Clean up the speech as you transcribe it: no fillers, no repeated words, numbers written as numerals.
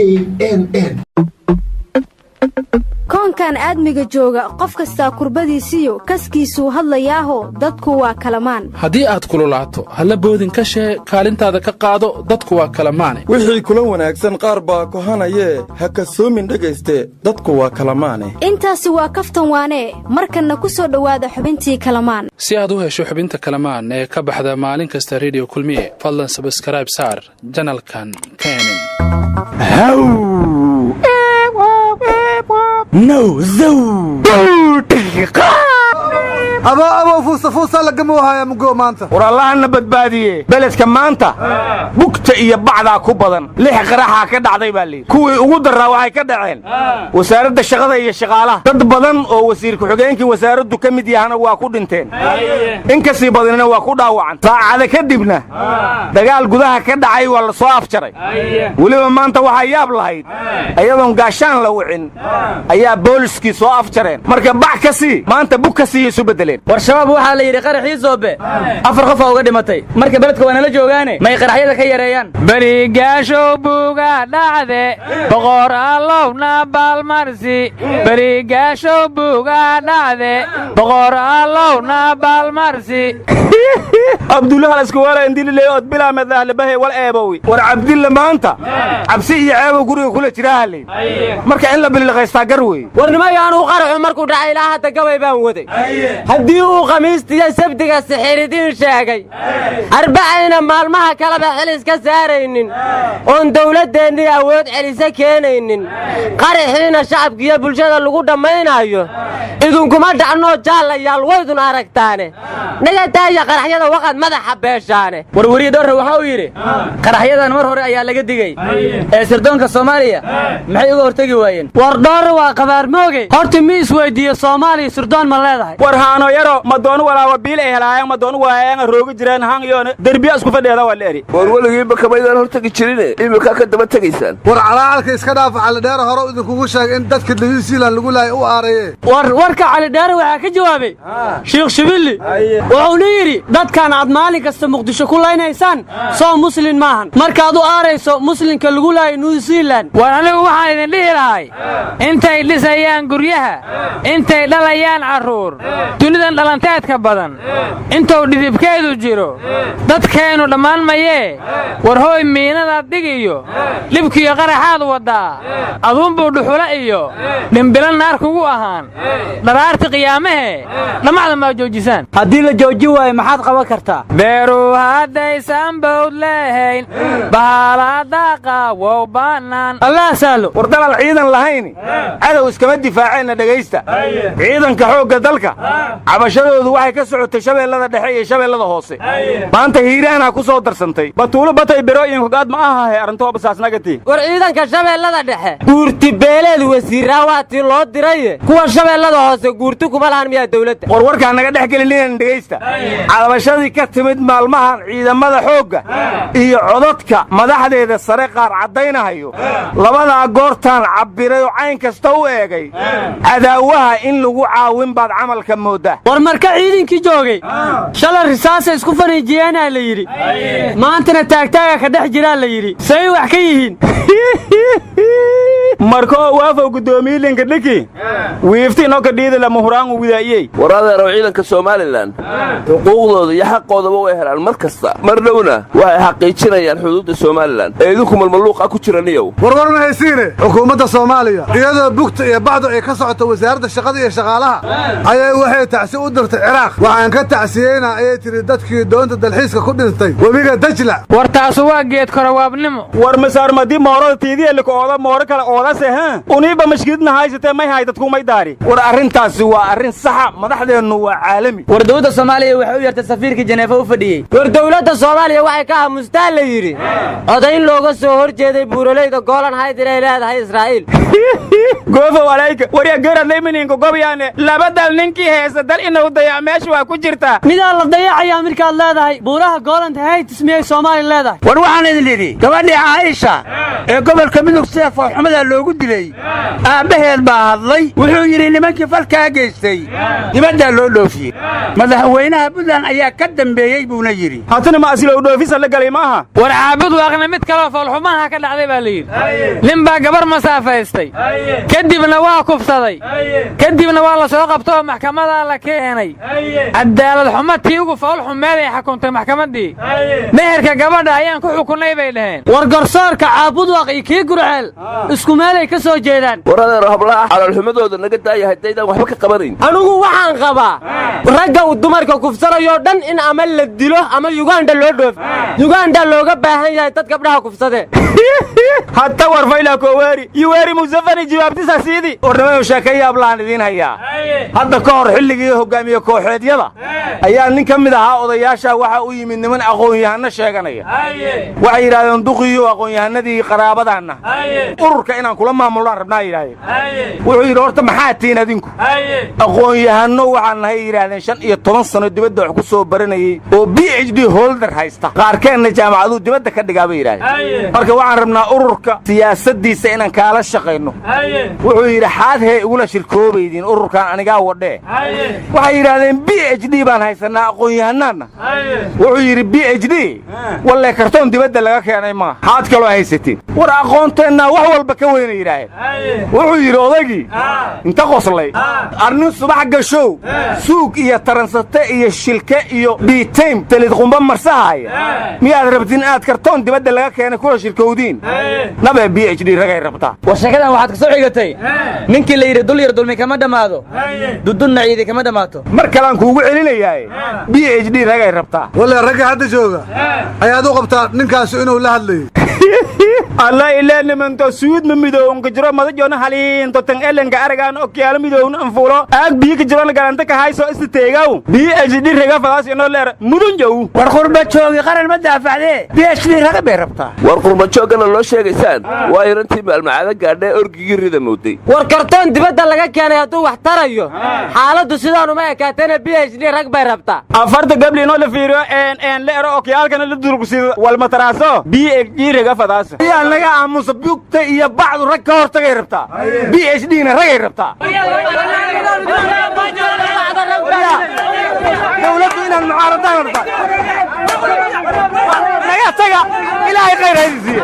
KNN. Koonkan aadmiga jooga, qof kastaa kurbadiisiyo kaskiisuu hadlayaaho, dadku waa kalamaan. Haddii aad kululaato, halla boodin ka shee, kaalintaada ka qaado, dadku waa kalamaane. Wixii kula wanaagsan qaar baa kohanayee, ha kasoomin dhegayste, dadku waa kalamaane. Intaasi waa kaftan waanee. Markanna ku soo dhowaada xubintii Kalamaan. Si aad u hesho xubinta Kalamaan ee ka baxda maalin kasta Rediyo Kulmiye, fadlan subscribe saar channelkan KNN. Haw no zow. Abo, abo, fuusa fuusa lagama wahaya mugo maanta. War Allahana badbaadiye, beledka maanta bugta iyo bacdaa ku badan. Lix qaraxaa ka dhacday baa layidhi. Kuwii ugu darraa waxay ka dhaceen Wasaaradda Shaqada iyo Shaqaalaha. Dad badan oo wasiir ku-xigeenkii wasaaraddu ka mid yahana waa ku dhinteen, in ka sii badanina waa ku dhaawacan. Saacada kadibna dagaal gudaha ka dhacay waa la soo afjaray. Weliba maanta waxaa yaab lahayd, iyadoon gaashaan la wicin ayaa booliskii soo afjareen. Marka bac ka sii maanta bug ka siiya isu beddeleen. War Shabaab waxaa la yidhi qaraxii Soobe afar qof aa uga dhimatay. Marka beledka waa nala joogaane, may qaraxyada ka yareeyaan? Berigaashow buuga dhacde, boqor allowna baalmarsi. Berigaashow buuga dhacde, boqor allowna baalmarsi. Abdullaha iskuwala indililey od bilaamadahlebahe wal eebowi. War Cabdilla maanta cabsi iyo ceebow guriga kula jiraa halay. Marka in la bililiqaystaa gar wey. War nimayaanuu qaraxu markuu dhacay ilaa hadda gabay baan waday. Haddii uu Khamiistiyo Sabtiga sixiridiin sheegay, Arbacayna maalmaha kaleba xil iska saaraynin, oon dawladdeennii awood celise keenaynin, qaraxiina shacabkiiyo bulshada lagu dhammaynaayo, idinkuma dhacnoo jaallayaal waydun aragtaane, nagataaya qaraxyada waqad madaxa beeshaane. Warwariye Dhoorre waxa uu yidhi qaraxyadan mar hore ayaa laga digey, ee sirdoonka Soomaaliya maxay uga hortegi waayeen? War Dhoorre waa qabaarmooge. Horta mi isweyddiiyo, Soomaaliya sirdoon ma leedahay? War haano yaro madoonu walaawa biil ay helaayaan, madoonu waayaan roogi jireen han yoone derbiya isku fadheeda waa la eri. War weligiinba kamaydaan hortegi jirine, iminkaa ka daba tegaysaan. War calaacalka iska dhaafa. Calidheere hore idinkugu sheegay in dadka New Zealand lagu laayay u aaraye. War warka Calidheere waxaa ka jawaabay Shiikh Shibilli, wuxuuna yidhi: "Dadkan aad maalin kasta Muqdisho ku laynaysaan soo muslin maahan? Markaad u aarayso muslimka lagu laayay New Zealand." War anigu waxaan idin dhihi lahay: intay dhisayaan guryaha, intay dhalayaan carruur, dunidan dhalanteedka badan intuu dhidibkeedu jiro, dadkeennu dhammaan mayee. War hooy, miinadaad dhig iyo dhibkiyo qaraxaad waddaa aduunbuu dhuxula iyo dhimbilo naar kugu ahaan dharaarti qiyaamahee. Dhammacda maa joojisaan? Haddii la joojin waayo, maxaad qaban kartaa? Beeruu haddaysan bawd lehayn, bahaaladaaqa wow bannaan. Allah sahlo. War dalal ciidan lahayni cadow iskama difaaceenna. Dhegaysta, ciidanka xoogga dalka cabashadoodu waxay ka socotay Shabeellada Dhexe iyo Shabeellada Hoose. Maanta Hiiraanaa ku soo darsantay. Batuulo batay berooyinku gaad ma ahahe arrinto basaasnagati. War ciidanka Shabeellada Dhexe guurti beeleed wasiiraa waa tii loo diraye, kuwa Shabeellada Hoose guurti kuma lahan miyaa dawladda? War warkaa naga dhex gelininayn. Dhegaysta, cabashadii ka timid maalmahan ciidamada xoogga iyo codadka madaxdeeda sare qaar caddaynahayo, labadaa goortaan cabbiray oo cayn kasta u eegay, cadaawaha in lagu caawin baad camalka mooddaa. War marka ciidankii joogay shalay risaasay isku faniijiyeenaa la yidhi, maantana taagtaaga ka dhex jiraa la yidhi. Say wax ka yihiin? Markoo waafow guddoomiyilinka dhiki wiifti inoo ka dhiidi lama huraan widaa'iyey. War adeerow, ciidanka Somaliland xuquuqdooda iyo xaqoodaba way helaan mar kasta. Mar dhowna waxay xaqiijinayaan xuduudda Somaliland ee idinku malmaluuqa ku jiraniyow. Warwar ma haysiine, xukuumadda Soomaaliya iyadoo bugta iyo bacdu ay ka socoto Wasaaradda Shaqada iyo Shaqaalaha ayay waxay tacsi u dirtay Ciraaq. "Waxaan ka tacsiyeynaa," ayay tidhi, "dadkii doonta dalxiiska ku dhintay webiga Dajla." War taasu waa geed korawaabnimo. War masaarmadii moorada tiidiyelika ooda mooro kale oodase ha uniiba mashkidna haysatee may hay dadku may daari. War arrintaasi waa arrin saxa, madaxdeennu waa caalami. War dowladda Soomaaliya waxay u yeertay safiirkii Jeneefa u fadhiyey. War dawladda Soomaaliya waxay ka aamustaa la yidhi codayn looga soo hor jeeday buuraleyda Goolan Hayd inay leedahay Israa'iil. Goofow alayka warya geradlaymininka gobyane, laba dal ninkii heesa dal inuu dayac meesha waa ku jirtaa. Midaa la dayacayaa markaad leedahay? Buuraha Goolanta Heights miyay Soomaaliya leedahay? War waxaan idin idhi, gabadhii Caaisha ee gobolka Midug sida foolxumada loogu loogu dilay aabbaheed baa hadlay. Wuxuu yidhi nimankii falkaa geystay dibaddaa loo dhoofiyey, madaxweynaha Buntland ayaa ka dambeeyey buuna yidhi. Haatana ma asilow dhoofisa la galay maaha. War Caabud Waaqna mid kaloo foolxumaha ka dhacday baa la yidhi. Nin baa gabar masaafaystay, kadibna waa kufsaday, kadibna waa la soo qabto oo maxkamadaa la keenay. Cadaalad xumo tii ugu foolxumeeday xukuntay maxkamaddii. Meherka gabadha ayaan ku xukunnay bay dhaheen. War garsoorka Caabudwaaq iyo kii Gurceel isku meelay ka soo jeedaan. War adeero, hablaha caloolxumadooda naga daaya haddaydaan waxba ka qabanayn. Anigu waxaan qabaa ragga uu dumarka kufsanayoo dhan in ama la dilo ama Yuganda loo dhoofo. Yuganda looga baahan yahay dad gabdhaha kufsadee. Hatta war fayla koweeri Yuweri Museveni jawaabtisa siidi. Warnamayo, sheeka yaablahan idiin hayaa. Hadda ka hor xilligii hogaamiye kooxeedyada ayaa nin ka mid ahaa odayaasha waxa u yimid niman aqoon-yahanno sheeganaya. Waxay yidhahdeen, duqiyo, aqoon-yahanadii qaraabadaanna ururka inaan kula maamulnaan rabnaa yidhahdeen. Wuxuu yidhi, horta maxaa tihiin adinku? Aqoon-yahanno waxaan nahay yidhaahdeen 15 sano dibadda wax ku soo baranayey oo PhD holder haysta, qaarkeenna jaamacaduu dibadda ka dhigaa bay yidhahdeen. Marka waxaan rabnaa ururka siyaasaddiisa inaan kaala shaqayno. Wuxuu yidhi, xaad hee igula shirkoobaydin ururkan anigaa wadhee? Waxay yidhaahdeen, PhD baan haysannaa, aqoon-yahanaanna. Wuxuu yidhi, PhD walle kartoon dibadda laga keenay maaha, xaad kaloo haysatiin? War aqoonteennaa wax walba ka weyna yidhaaheen. Wuxuu yidhi odaygii inta qoslay, arnin subax gashow suug iyo taransate iyo shilke iyo biitaym talid qumba marsahaaya miyaad rabtiin inaad kartoon dibadda laga keenay kula shirkowdiin? Nabee PhD ragay rabtaa. War sheekadan waxaad ka soo xigatay ninkii la yidhi dul yar dulmi kama dhammaado, dudunna ciidi kama dhammaato. Mar kalean kuugu celinayaaye, PhD ragay rabtaa. Walle ragga hadda jooga ayaad u qabtaa ninkaasu inuu la hadlayay. Alla ilaa nimanto suud ma midowon ka jiro madajona haliinto tan elenka aragaan okyaalo midowna anfuulo aag biyo ka jirona galanta ka hayso ista teegaw PhD raga fadaas inoo leer mudun jow. War qurba joogi qaran ma daafacdee, PhD raga bay rabtaa. War qurbajooggana loo sheegaysaan waa irantii maalmacaado gaadhee orgigii rida mooday. War kartoon dibadda laga keenay hadduu wax tarayo, xaaladdu sidaan uma ekaatena PhD rag bay rabtaa. Afarta gabli inoo la fiiriyo een een la ero okyaalkana la durugsido walmataraaso PhD raga fadaas. Yaa naga aamusa, bugta iyo bacdu rag ka hortagay rabtaa, PhD na ragay rabtaa. Dawladdu inaad mucaaradaan rabtaa. Naga taga, Ilaahay khayr ha idin siiye.